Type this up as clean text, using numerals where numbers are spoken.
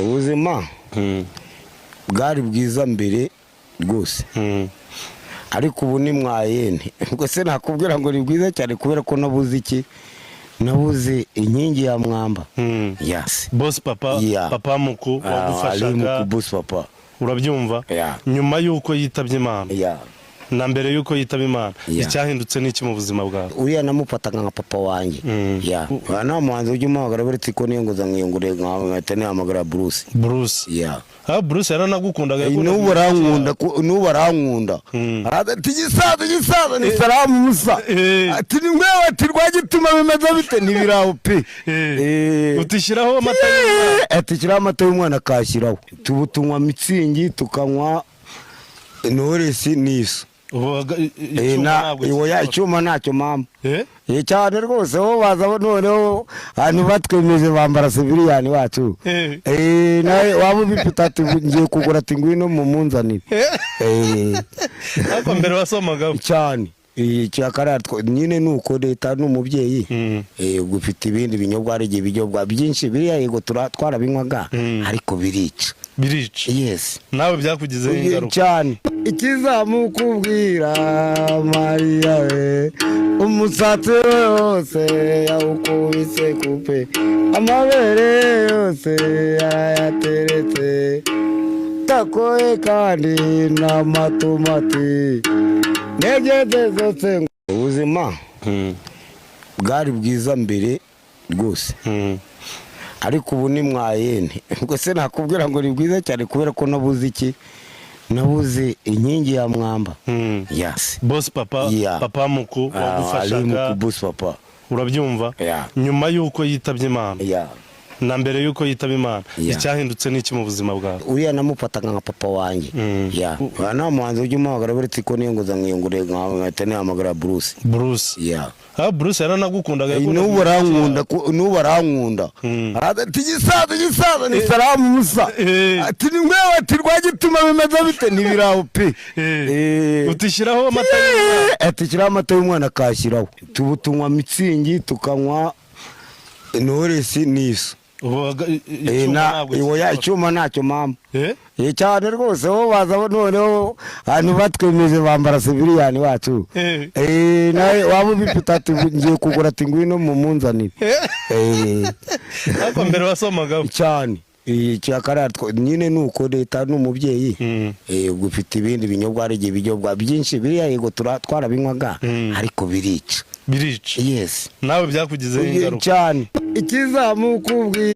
Ubuzima bwari bwiza mbere rwose, ariko ubu ni moyenne. Ubwo se nakubwira ngo ni bwiza cyane kubera ko nabuze iki? Nabuze inkingi ya mwamba. Yes. Boss papa. Papa muku wagufashaga. Boss papa. Urabyumva? Yeah. Nyuma y'uko yitabye Imana na mbere y'uko yitaba Imana, icyahindutse ni iki mu buzima bwawe? Uriya namufataga nka papa wanjye. Yeah, nta muhanzi ujya umuhamagara uretse ko niyo nguza nkiyungure nkahita nihamagara Bruce. Bruce. Ah, Bruce yaranagukundaga, yakundaga N'ubu umuziki. arankunda, n'ubu arankunda. Araza ati: "Gisaza, gisaza, ni salamu musa." Ati: "Ni mwewe?" Ati: "Rwagituma bimeze bite?" Ntibiraho pe. Utishyiraho amata y'umwana. Ati: "Shyiraho amata y'umwana." Akashyiraho. Tubu tunywa Mützig, tukanywa Knowless n'iso. Ubu icyuma ntabwo Oya, kigikora. Icyuma ntacyo mama. Eh? Cyane rwose, bo baza noneho ahantu batwemeje bambara civilian wacu. Nawe waba ubifite, ati: "Ngiye kugura," ati: "Ngwino mumunzanire." Ariko mbere wasomaga. Cyane. Cyakara nyine ni uko leta ni umubyeyi. Ubwo ufite ibindi binyobwa, hari igihe ibinyobwa byinshi biriya, yego, twarabinywaga, ariko birica. Birica. Yes. Nawe byakugizeho ingaruka. Cyane. Ikizamukubwira Mariya we, umusatsi we wose yawukubise coupe, amabere yose yarayateretse, takoye kandi n'amatomati negeze zose. Ubuzima bwari bwiza mbere rwose, ariko ubu ni moyenne. Ubwo se nakubwira ngo ni bwiza cyane kubera ko nabuze iki? Nabuze inkingi ya mwamba. Yes. Boss papa. Papa muku wagufashaga. Boss papa. Urabyumva? Yeah. Nyuma y'uko yitabye Imana na mbere y'uko yitaba Imana, icyahindutse ni iki mu buzima bwawe? Uriya namufataga nka papa wanjye. Yeah, nta muhanzi ujya umuhamagara uretse ko niyo nguza nkiyungure nkahita nihamagara Bruce. Bruce. Ah, Bruce yaranagukundaga, yakundaga N'ubu umuziki. arankunda, n'ubu arankunda. Araza ati: "Gisaza, gisaza, ni salamu musa." Ati: "Ni mwewe?" Ati: "Rwagituma bimeze bite?" Ntibiraho pe. Utishyiraho amata y'umwana. Ati: "Shyiraho amata y'umwana." Akashyiraho. Tubu tunywa Mützig, tukanywa Knowless n'iso. Ubu icyuma ntabwo Oya, kigikora. Icyuma ntacyo mama. Eh? Cyane rwose, bo baza noneho ahantu batwemeje bambara civilian wacu. Nawe waba ubifite, ati: "Ngiye kugura," ati: "Ngwino mumunzanire." Ariko mbere wasomaga. Cyane. Cyakara nyine ni uko leta ni umubyeyi. Ubwo ufite ibindi binyobwa, hari igihe ibinyobwa byinshi biriya, yego, twarabinywaga, ariko birica. Birica. Yes. Nawe byakugizeho ingaruka. Cyane. Ikizamukubwira.